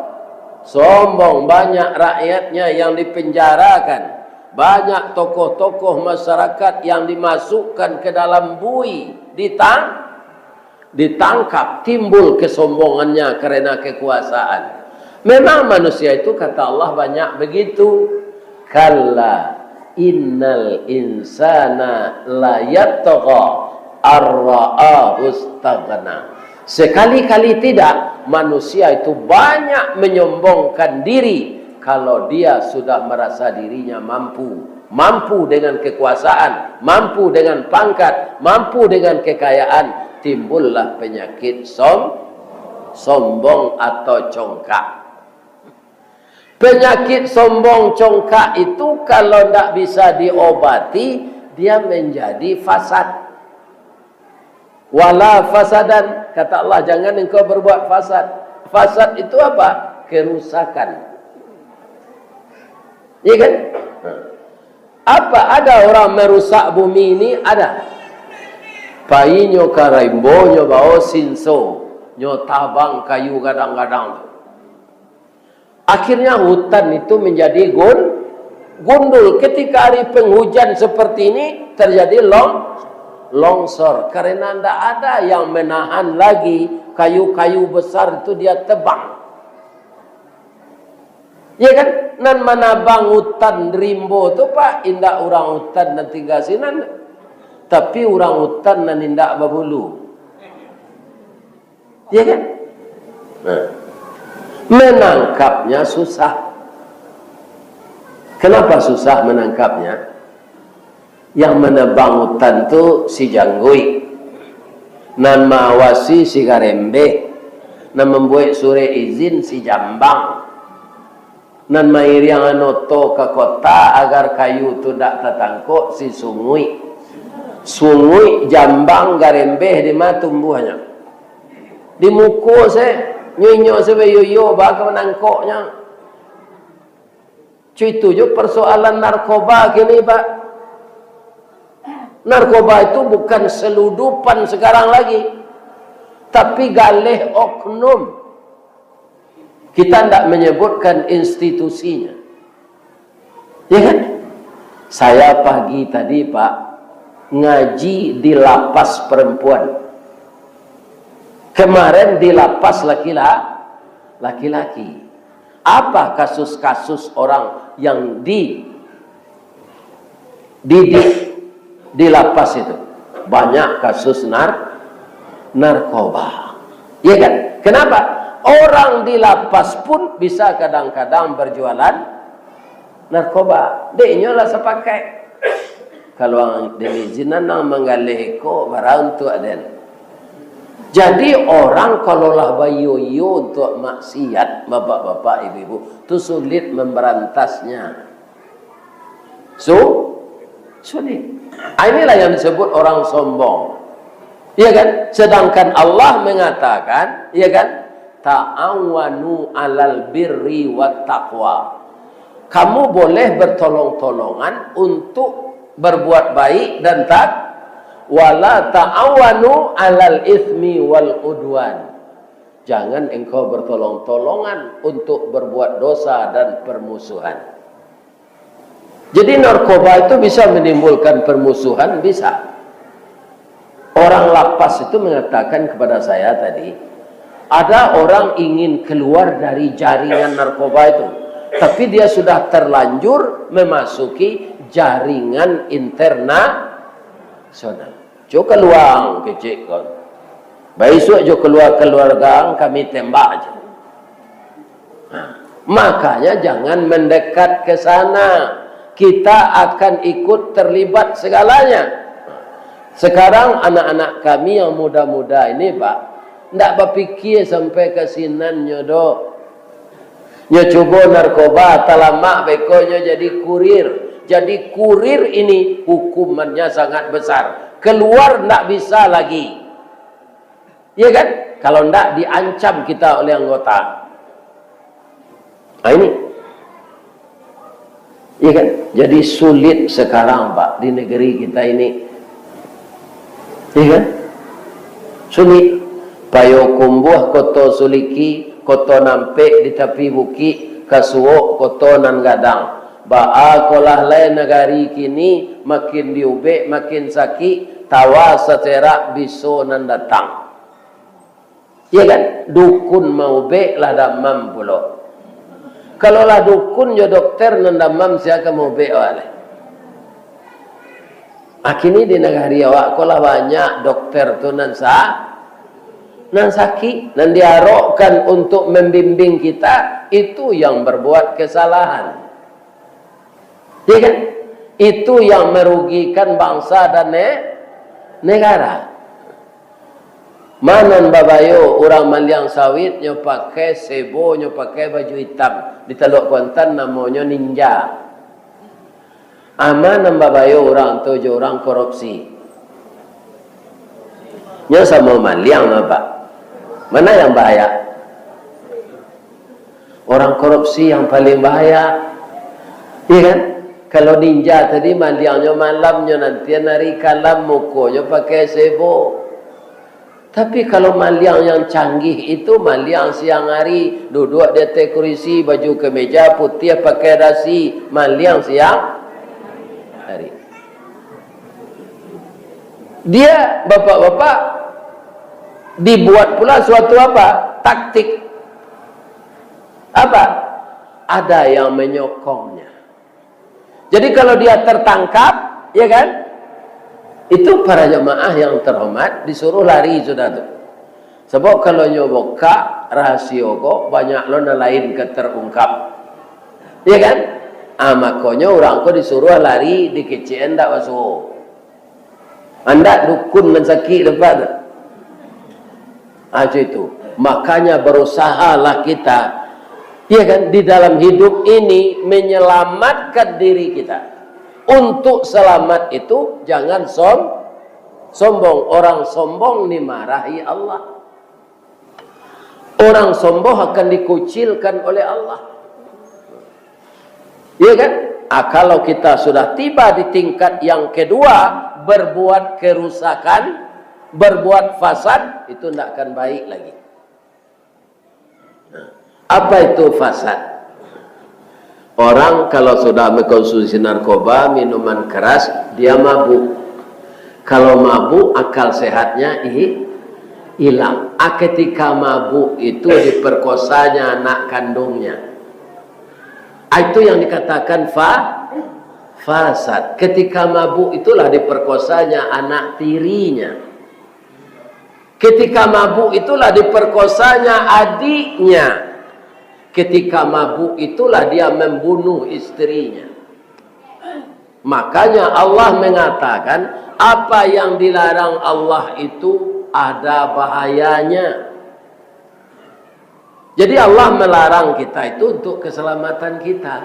sombong. Banyak rakyatnya yang dipenjarakan. Banyak tokoh-tokoh masyarakat yang dimasukkan ke dalam bui. Ditang-, ditangkap. Timbul kesombongannya karena kekuasaan. Memang manusia itu, kata Allah, banyak begitu. "Kalla innal insana layatgha arra'ahustaghna." Sekali-kali tidak, manusia itu banyak menyombongkan diri kalau dia sudah merasa dirinya mampu. Mampu dengan kekuasaan, mampu dengan pangkat, mampu dengan kekayaan, timbullah penyakit som-, sombong atau congkak. Penyakit sombong congkak itu kalau ndak bisa diobati, dia menjadi fasad. "Wala fasadan," kata Allah, "jangan engkau berbuat fasad." Fasad itu apa? Kerusakan. Iya kan? Apa ada orang merusak bumi ini? Ada. Painyo ka rimbo, nyo bawa sinso, nyo tabang kayu gadang-gadang tu. Akhirnya hutan itu menjadi gun-, gundul. Ketika hari penghujan seperti ini, terjadi long-, longsor. Karena ndak ada yang menahan lagi, kayu-kayu besar itu dia tebang. Ya kan? Nan manabang hutan rimbo tu, Pak, indak urang hutan nan tingga sinan, tapi urang hutan nan indak babulu. Ya kan? Nah, menangkapnya susah. Kenapa susah menangkapnya? Yang menebang hutan tu si jangguik, nan maawasi si garembeh, nan mambuek surek izin si jambang, nan mairiang noto ka kota agar kayu tu dak tatangkok si sunguik. Sunguik, jambang, garembeh di ma tumbuahnyo? Di muko se, nyo inyo se bayoyo ba ka manangkoknyo. Cuitu jo persoalan narkoba kini, Pak. Narkoba itu bukan seludupan sekarang lagi, tapi galeh oknum. Kita ndak menyebutkan institusinya. Ya kan? Saya pagi tadi, Pak, ngaji di lapas perempuan. Kemarin di lapas lakila-, laki-laki. Apa kasus-kasus orang yang di-, didik di lapas itu? Banyak kasus nar-, narkoba. Ya kan? Kenapa? Orang di lapas pun bisa kadang-kadang berjualan narkoba. Dek inyo lah sapakaik. Kalau ang-, den izinan ang manggaleh iko, bara untuak den. Jadi, orang kalau lah bayo-yo untuak maksiat, bapak-bapak, ibu-ibu, tu sulit memberantasnya. Su-, sulit. Ah, inilah yang disebut orang sombong. Iya kan? Sedangkan Allah mengatakan, iya kan? "Ta'awanu 'alal birri wat taqwa." Kamu boleh bertolong-tolongan untuk berbuat baik dan tak, "Wala ta'awanu 'alal ismi wal udwan." Jangan engkau bertolong-tolongan untuk berbuat dosa dan permusuhan. Jadi narkoba itu bisa menimbulkan permusuhan, bisa. Orang lapas itu mengatakan kepada saya tadi, ada orang ingin keluar dari jaringan narkoba itu, tapi dia sudah terlanjur memasuki jaringan internasional. Jo kalua ang kecek ko. Baisuak jo kalua kaluarga ang, kami tembak aja. Nah, makanya jangan mendekat ke sana. Kita akan ikut terlibat segalanya. Sekarang anak-anak kami yang muda-muda ini, Pak, ndak bapikia sampai ka sinannyo doh. Nyo cubo narkoba, talamak beko nyo jadi kurir. Jadi kurir ini hukumannya sangat besar. Keluar ndak bisa lagi. Iya kan? Kalau ndak, diancam kita oleh anggota. Nah, ini. Iya kan? Jadi sulit sekarang, Pak, di negeri kita ini. Iya kan? Sulit. Payokumbuah, Koto Suliki, Koto Nampek di tapi bukik, Kasuok, Koto Nan Gadang. Baa kolah lai nagari kini, makin diubek, makin sakik, tawa sacerak biso nan datang. Iya kan? Dukun maubek lah damam pulo. Kalau lah dukun jo dokter nan damam, sia ka maubek awak lai? Akini di nagari awak ko lah banyak dokter tu nan sa-, nan sakik, nan diarokkan untuk membimbing kita, itu yang berbuat kesalahan. Iya kan? Itu yang merugikan bangsa dan ne-, negara. Ma nan babayo urang maliang sawit, nyo pakai sebo, nyo pakai baju itam, di Taluak Kuantan namonyo ninja. A ma nan babayo urang tu jo urang korupsi? Nyo samo maliang, Pak. Mana yang bahaya? Orang korupsi yang paling bahaya. Iya kan? Kalau ninja tadi, maliangnyo malamnyo, nantian hari kalam, mukonyo pakai sebo. Tapi kalau maliang yang canggih itu, maliang siang hari, duduk di ateh kurisi, baju kemeja putih, pakai dasi, maliang siang hari. Dia, bapak-bapak, dibuat pula suatu apa? Taktik. Apa? Ada yang menyokongnya. Jadi kalau dia tertangkap, ya kan? Itu para jamaah yang terhormat disuruh lari sudah tu. Sebab kalau nyo bukak rahasio ko, banyak lo nan lain ka terungkap. Ya kan? Ah, makonyo urang ko disuruh lari, dikecekan ndak basuo. Andak dukun nan sakik dapat tu. Ah, macam itu. Makanya berusahalah kita, ya kan, di dalam hidup ini menyelamatkan diri kita. Untuk selamat itu jangan som-, sombong. Orang sombong dimarahi Allah. Orang sombong akan dikucilkan oleh Allah. Iya kan? Ah, kalau kita sudah tiba di tingkat yang kedua, berbuat kerusakan, berbuat fasad, itu ndak akan baik lagi. Nah, apa itu fasad? Orang kalau sudah mengkonsumsi narkoba, minuman keras, dia mabuk. Kalau mabuk, akal sehatnya hi-, hilang. Ah, ketika mabuk itu diperkosanya anak kandungnya. Ah, itu yang dikatakan fa-, fasad. Ketika mabuk itulah diperkosanya anak tirinya. Ketika mabuk itulah diperkosanya adiknya. Ketika mabuk itulah dia membunuh istrinya. Makanya Allah mengatakan, apa yang dilarang Allah itu ada bahayanya. Jadi Allah melarang kita itu untuk keselamatan kita.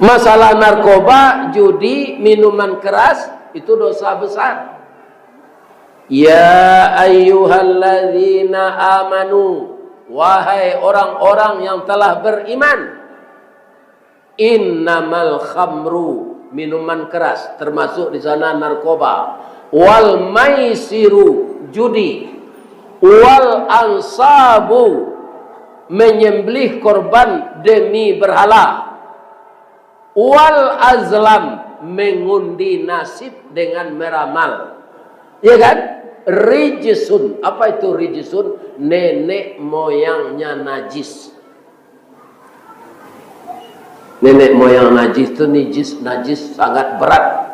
Masalah narkoba, judi, minuman keras, itu dosa besar. Ya ayyuhalladzina amanu, wahai orang-orang yang telah beriman, innamal khamru, minuman keras, termasuk di sana narkoba, wal maisiru, judi, wal ansabu, menyembelih korban demi berhala. Wal azlam, mengundi nasib dengan meramal. Ya kan? Rijsun. Apa itu rijsun? Nenek moyangnya najis. Nenek moyang najis tu najis, najis sangat berat.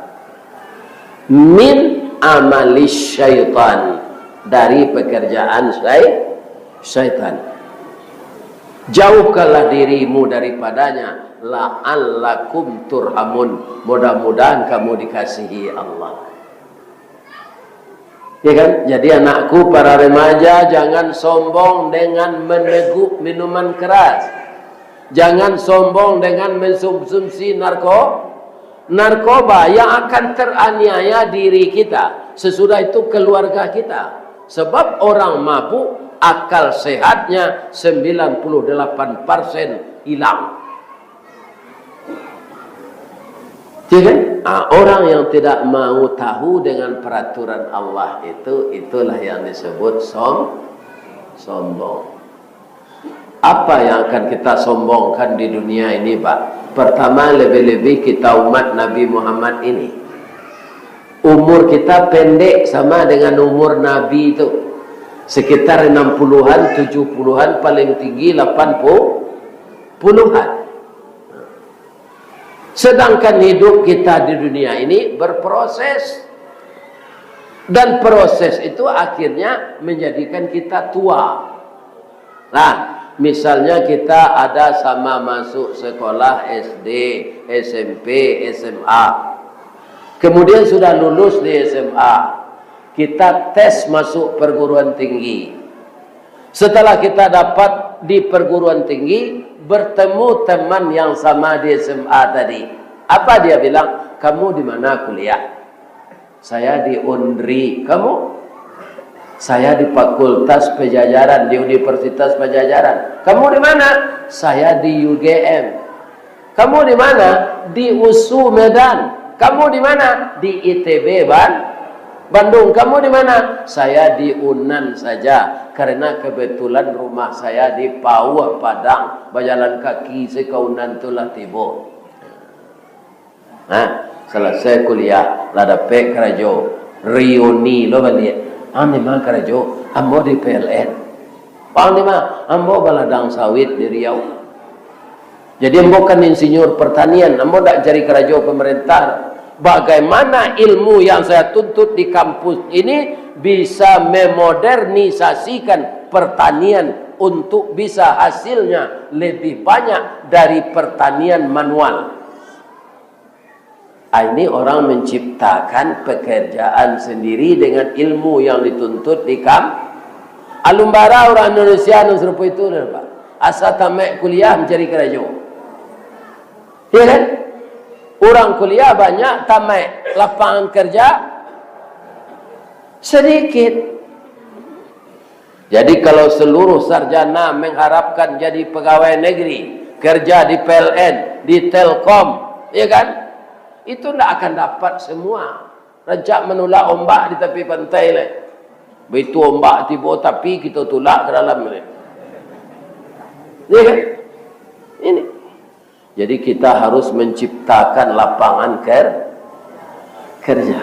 Min amali syaitan, dari pekerjaan syai-, syaitan. Jauhkanlah dirimu daripadanya, la'allakum turhamun, mudah-mudahan kamu dikasihi Allah. Ya kan? Jadi anakku, para remaja, jangan sombong dengan meneguk minuman keras. Jangan sombong dengan mensumsumsi narko-, narkoba yang akan teraniaya diri kita. Sesudah itu keluarga kita. Sebab orang mabuk, akal sehatnya sembilan puluh delapan persen hilang. Ya kan? Ah, orang yang tidak mau tahu dengan peraturan Allah itu, itulah yang disebut som-, sombong. Apa yang akan kita sombongkan di dunia ini, Pak? Pertama, lebih-lebih kita umat Nabi Muhammad ini. Umur kita pendek sama dengan umur Nabi itu. Sekitar enam puluhan, tujuh puluhan, paling tinggi delapan puluhan. Sedangkan hidup kita di dunia ini berproses. Dan proses itu akhirnya menjadikan kita tua. Nah, misalnya kita ada sama masuk sekolah S D, S M P, S M A. Kemudian sudah lulus di S M A, kita tes masuk perguruan tinggi. Setelah kita dapat di perguruan tinggi, bertemu teman yang sama di S M A tadi. Apa dia bilang? "Kamu di mana kuliah?" "Saya di Unri." "Kamu?" "Saya di Fakultas Pajajaran, di Universitas Pajajaran." "Kamu di mana?" "Saya di U G M." "Kamu di mana?" "Di USU Medan." "Kamu di mana?" "Di I T B Ban-, Bandung." "Kamu di mana?" "Saya di Unan saja, karena kebetulan rumah saya di Pauh Padang, bajalan kaki se ka Unan tu lah tibo." Nah, salasai kuliah, lah dapek karajo, riuni lo baliak. "Ang di ma karajo?" "Ambo di P L N." "Ang di ma?" "Ambo baladang sawit di Riau." "Jadi ambo kan insinyur pertanian, ambo ndak cari karajo pemerintah." Bagaimana ilmu yang saya tuntut di kampus ini bisa memodernisasikan pertanian untuk bisa hasilnya lebih banyak dari pertanian manual? Ah, ini orang menciptakan pekerjaan sendiri dengan ilmu yang dituntut di kam-, alun bara urang Indonesia nan sarupo itu, Pak. Asa tamaik kuliah mancari karajo. Ya kan? Urang kuliah banyak, tamaik, lapangan kerja sedikit. Jadi, kalau seluruh sarjana mengharapkan jadi pegawai negeri, kerja di P L N, di Telkom, ya kan? Itu ndak akan dapat semua. Rancak manulak ombak di tapi pantai lai. Baitu ombak tibo tapi, kito tulak ka dalam lai. Ya kan? Ini. Jadi, kita harus menciptakan lapangan ker-, kerja.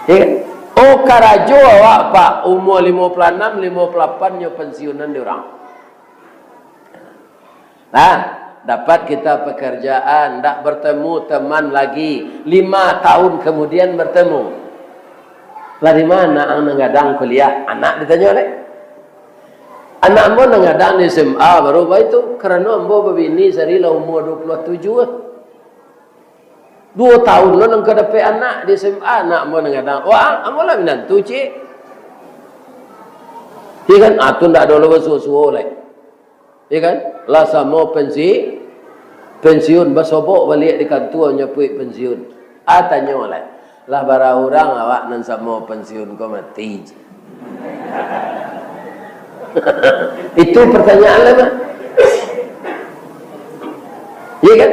Ya kan? Oh, karajo awak, Pak, umur limo puluh anam, limo puluh lapan nyo pensiunan di urang. Nah, dapat kita pekerjaan, ndak bertemu teman lagi. Lima tahun kemudian bertemu. "Lah di ma ang nan gadang kuliah?" Anak ditanyo lai. "Anak ambo nan gadang di S M A baru baitu, karano ambo babini sari lah umur dua puluh tujuh ah. Duo tahun lo nan ka dapek anak di S M A, anak ambo nan gadang." "Wah, ambo lah minantu, Cik." Ya kan? Ah, tu ndak ado lo basuo-suo lai. Ya kan? Lah samo pensi-, pensiun, basobok baliak di kantua nyapuik pensiun. Ah, tanyo lai, "Lah bara urang awak nan samo pensiun ko mati?" Itu pertanyaan lah, Mak. Ya kan?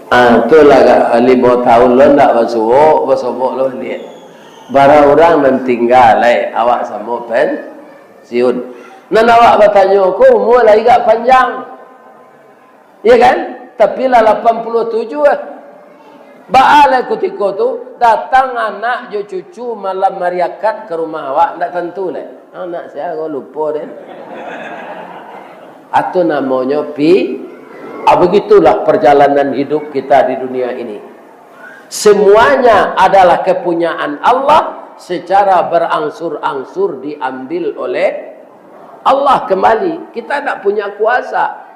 Ah, tu lah, limo tahun lo ndak basuo, basobok lo baliak. Bara urang nan tingga lai awak samo pen-, siun. Nan awak batanyo ko umua lai agak panjang. Iya kan? Tapi lah lapan puluah tujuh lah. Baa lai kutiko tu, datang anak jo cucu malam ari Akad ka rumah awak, ndak tantu lai. Anak sia ko lupo deh. Atu namonyo pi-, ah, begitulah perjalanan hidup kita di dunia ini. Semuanya adalah kepunyaan Allah, secara berangsur-angsur diambil oleh Allah kembali. Kita ndak punya kuasa.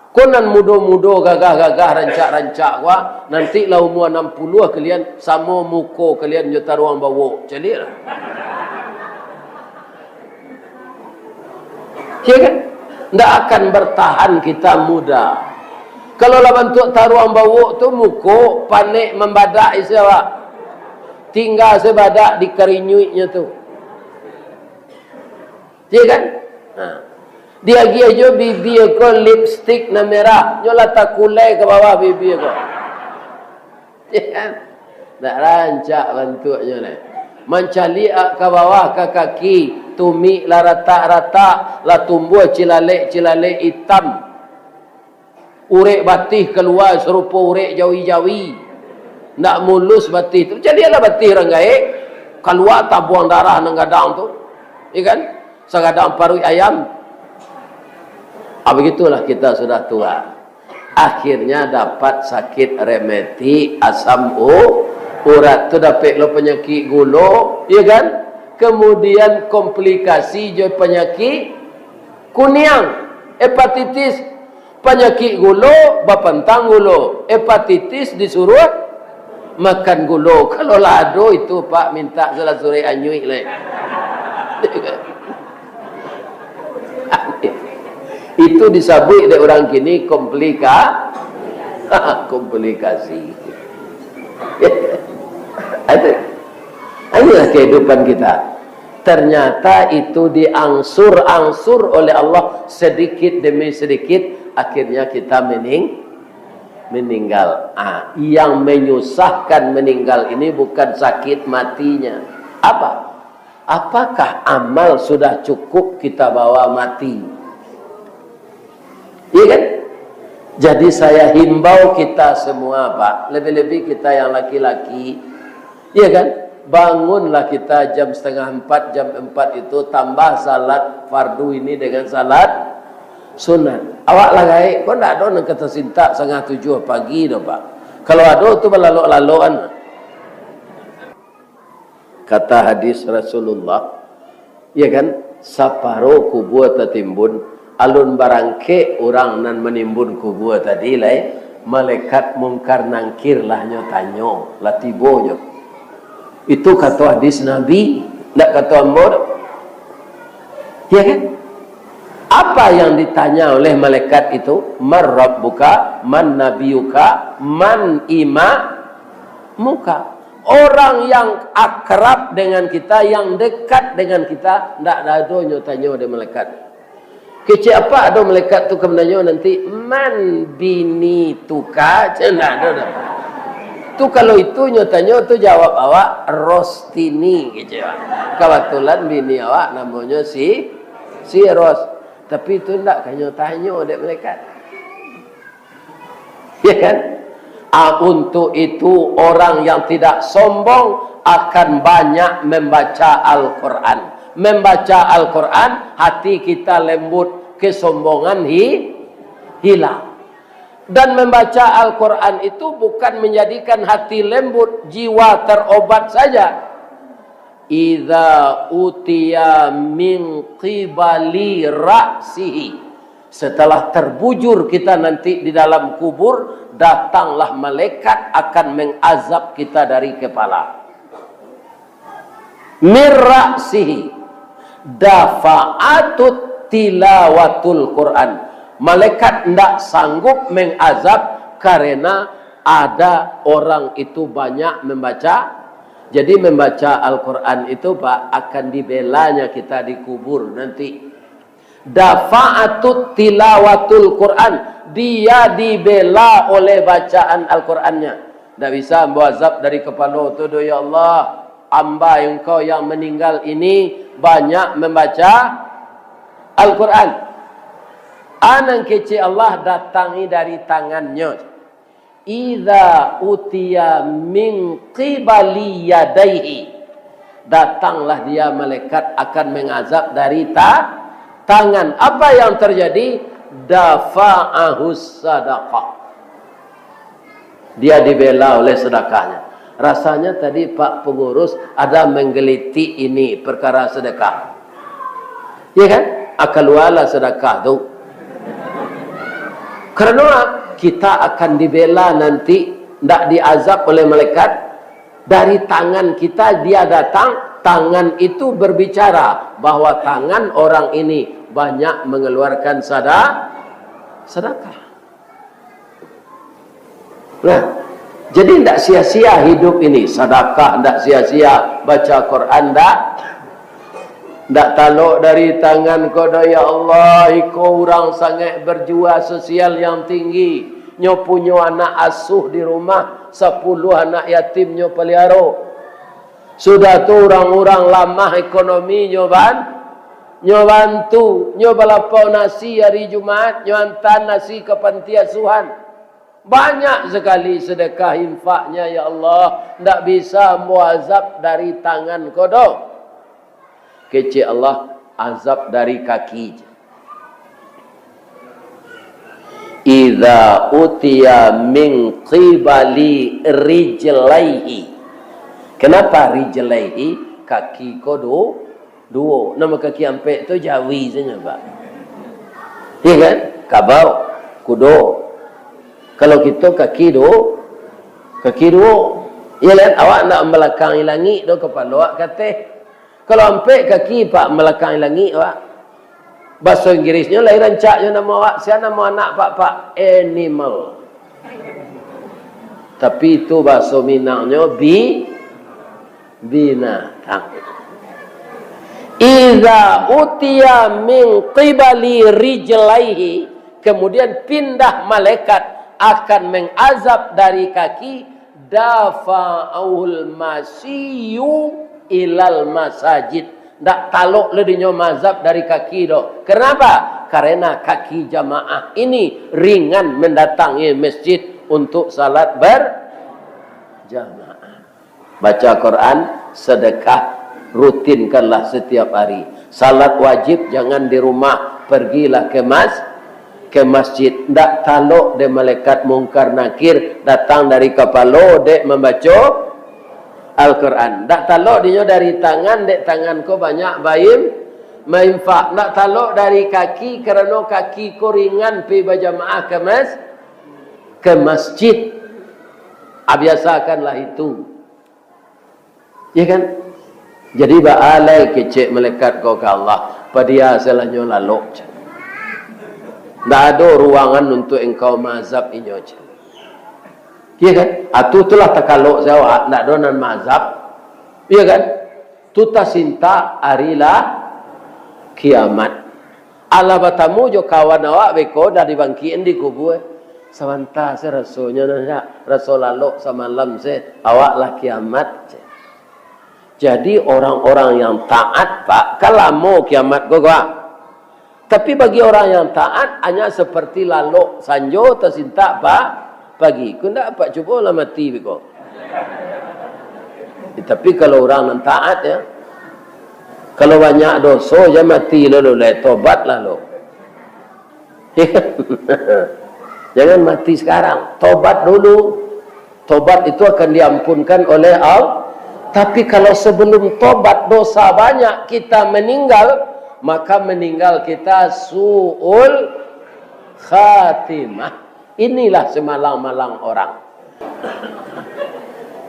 Ko nan mudo-mudo, gagah-gagah, rancak-rancak ko, nanti lah umua anam puluah kalian, samo muko kalian jo taruang bawok. Caliaklah. Ya kan? Ndak akan bertahan kita muda. Kalau lah bantuak taruang bawok tu, muko panek mambadak isi awak. Tingga sabadak di karinyuiknyo tu. Ya kan? Nah. Diagiah jo bibia ko lipstik nan merah, nyo lah takulai ka bawah bibia ko. Ya kan? Ndak rancak bantuaknyo lai. Mancaliak ka bawah ka kaki, tumik lah ratak-ratak, lah tumbuah cilalek-cilalek itam. Urek batih kalua sarupo urek jawi-jawi. Ndak mulus batih tu. Caliaklah batih urang gaek, kalua tabuang darah nan gadang tu. Ya kan? Sagadang paruik ayam. Ah, begitulah kita sudah tua. Akhirnya dapat sakit rematik, asam u-, urat tu, dapek lo penyakit gulo, ya kan? Kemudian komplikasi jo penyakit kuniang, hepatitis. Panyakik gulo, bapantang gulo, hepatitis disuruah makan gulo. Kalau lah ado itu, Pak, mintak salah surek anyuik lai. Itu disabuik dek urang kini komplika-, komplikasi. Ada. Inilah kehidupan kita. Ternyata itu diangsur-angsur oleh Allah sedikit demi sedikit, akhirnya kita mening-, meninggal. Ah, yang menyusahkan meninggal ini bukan sakit matinya. Apa? Apakah amal sudah cukup kita bawa mati? Iya kan? Jadi saya himbau kita semua, Pak, lebih-lebih kita yang laki-laki, iya kan? Bangunlah kita jam setengah empat, jam empat itu, tambah salat fardu ini dengan salat sunat. Awak lah gaek, kok ndak ado nan ka tasintak setengah tujuh pagi doh, Pak? Kalau ado tu balalok-lalokan. Kata hadis Rasulullah, ya kan, saparo kubua tatimbun, alun barangkek urang nan manimbun kubua tadi lai, malaikat Mungkar Nangkir lah nyo tanyo, lah tibo nyo. Itu kato hadis Nabi, ndak kato ambo doh. Ya kan? Apa yang ditanya oleh malaikat itu? "Man rabbuka, man nabiyuka, man imamuka?" Orang yang akrab dengan kita, yang dekat dengan kita, ndak ado nyo tanyo dek malaikat. Kecek apak ado malaikat tu ka mananyo nanti, "Man binituka?" Cek ndak ado doh. Tu kalau itu nyo tanyo tu, jawab awak, "Rostini," kecek awak. Kabatulan bini awak namonyo si, si Ros. Tapi tu ndak ka nyo tanyo dek malaikat. Ya kan? Ah, untuk itu, orang yang tidak sombong akan banyak membaca Al-Quran. Membaca Al-Quran, hati kita lembut, kesombongan hi-, hilang. Dan membaca Al-Quran itu bukan menjadikan hati lembut, jiwa terobat saja. "Idza utiya min qibali ra'sihi." Setelah terbujur kita nanti di dalam kubur, datanglah malaikat akan mengazab kita dari kepala. "Min ra'sihi dafa'atut tilawatul Quran." Malaikat ndak sanggup mengazab karena ada orang itu banyak membaca. Jadi, membaca Al-Quran itu, Pak, akan dibelanya kita di kubur nanti. Dafa'atut tilawatul Quran, dia dibela oleh bacaan Al-Qurannya. Ndak bisa ambo azab dari kepala tu doh, ya Allah. Hamba Engkau yang meninggal ini banyak membaca Al-Quran. Doa nan kecek Allah datangi dari tangannyo. Idza utiya min qibali yadaihi. Datanglah dia malaikat akan mengazab dari ta-, tangan. Apa yang terjadi? Dafa'ahus sadaqah. Dia dibela oleh sedekahnya. Rasanya tadi Pak Pengurus ada menggelitik ini perkara sedekah. Ya kan? Ah, kaluarlah sedekah tu. Karena kita akan dibela nanti, ndak diazab oleh malaikat. Dari tangan kita dia datang, tangan itu berbicara bahwa tangan orang ini banyak mengeluarkan sada-, sedekah. Nah, jadi ndak sia-sia hidup ini. Sadakah ndak sia-sia, baca Quran ndak, ndak talok dari tangan ko doh, ya Allah, iko urang sangaik berjiwa sosial yang tinggi. Nyo punyo anak asuh di rumah, sapuluah anak yatim nyo paliaro. Sudah tu urang-urang lamah ekonomi nyo ban-, nyo bantu, nyo balapau nasi ari Jumaat, nyo antaan nasi ka panti asuhan. Banyak sakali sadakah infaknya, ya Allah, ndak bisa ambo azab dari tangan ko doh. Kecek Allah, azab dari kaki. Idza utiya min qibali rijlaihi. Kenapa rijlaihi? Kaki ko du-, duo. Namo kaki ampek tu jawi sajo, Pak. Iya kan? Kabau, kudo. Kalau kito kaki du-, kaki duo. Iya kan? Awak ndak mambalakangi langik doh, kapalo awak ka ateh. Kalau ampek kaki, Pak, mambalakangi langik, Pak. Baso Inggrisnyo lai rancaknyo namo awak, sia namo anak, Pak, Pak? Animal. Tapi itu baso Minangnyo bi-, binatang. Idza utiya min qibali rijlaihi, kemudian pindah malaikat akan mengazab dari kaki, dafa'ahul masyiyu ilal masajid. Ndak talok lai dinyo maazab dari kaki doh. Kenapa? Karena kaki jamaah ini ringan mendatangi masjid untuk salat berjamaah. Baca Quran, sedekah, rutinkanlah setiap hari. Salat wajib jangan di rumah, pergilah ke mas-, ke masjid. Ndak talok dek malaikat Mungkar Nakir datang dari kapalo dek mambaco Al-Quran. Ndak talok dinyo dari tangan, dek tangan ko banyak bain, mainfak. Ndak talok dari kaki, karano kaki ko ringan pi bajamaah ke mas-, ke masjid. Ah, biasakanlah itu. Ya kan? Jadi, baalai kecek malaikat ko ka Allah, padia salanyo lalok, cek. Ndak ado ruangan untuk engkau maazab inyo, cek. Ya kan? Atu tu lah takalok sajo awak, ndak ado nan maazab. Ya kan? Tu tasintak ari lah kiamat. Alah batamu jo kawan awak beko, dah dibangkikan di kubua. Sabanta se rasonyo, nah, raso lalok samalam se, awak lah kiamat se. Jadi, orang-orang yang taat, Pak, kan lamo kiamat ko, Pak. Tapi bagi orang yang taat, hanya seperti lalok sanjo tasintak, Pak, pagi. Ko ndak, Pak, cubolah mati beko. Ya, tapi kalau urang nan taat, ya, kalau banyak doso, jan mati dulu lai, tobatlah lo. Jangan mati sekarang, tobat dulu. Tobat itu akan diampunkan oleh Allah. Tapi kalau sebelum tobat dosa banyak, kita meninggal, maka meninggal kita su'ul khatimah. Inilah semalang-malang orang.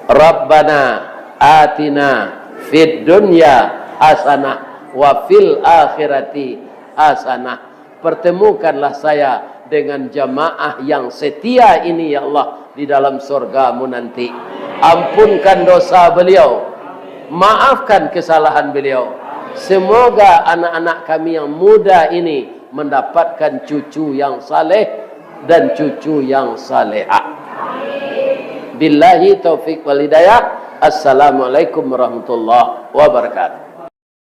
Rabbana atina fid dunya hasanah wa fil akhirati hasanah. Pertemukanlah saya dengan jamaah yang setia ini, ya Allah, di dalam surga-Mu nanti. Ampunkan dosa beliau, maafkan kesalahan beliau. Semoga anak-anak kami yang muda ini mendapatkan cucu yang saleh dan cucu yang salehah. Billahi taufik wal hidayah. Assalamualaikum warahmatullahi wabarakatuh.